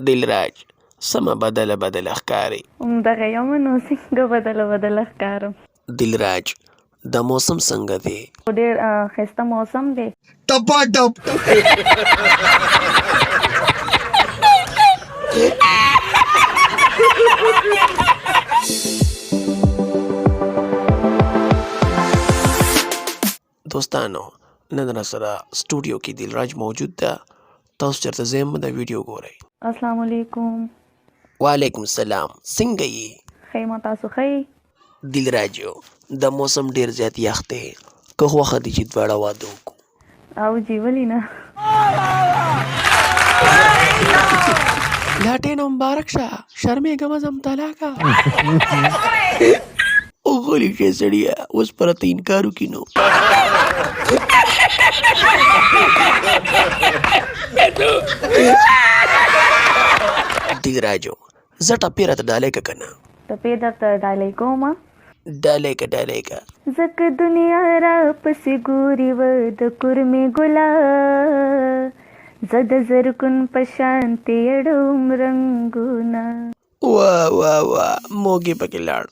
دلراج، سمه بدله بدله ښکارې. همدغه یم نو څنګه بدله بدله ښکارم. دلراج، دا موسم څنګه دی؟ ډېر ښایسته موسم دی. ټپا ټپ. دوستانو نن راسره سټوډیو کې دلراج موجود ده، تاسو چېرته ځئ مه دا ویډیو ګورئ. السلام علیکم. وعلیکم السلام، څنګه یې؟ ښه یم، تاسو ښه یئ؟ دلراج، دا موسم ډېر زیات یخ دی، که خوښه دي چې دواړه واده وکړو. او جی ولې نه. لاټېنه مبارک شه، شرمېږه مه ځم طلاقه. غلی شه سړیه، اوس به راته انکار وکړي نو. دلراجو، زه ټپې راته ډالۍ که کنه. ټپې درته ډالۍ کوم. ډالۍ که ډالۍ که. ځکه دنیا را پسې ګوري و د کورمې ګله، زه د زرګون په شان تېړوم رنګونه. وا وا وا، موږ پکې لاړ.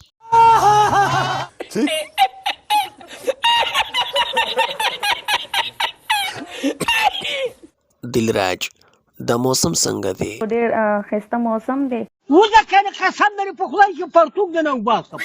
دلراج، دا موسم څنګه دی؟ ډېر ښایسته موسم دی. وځه کنه، قسم درې په خدای چې پرتوګ دې نه وباسم.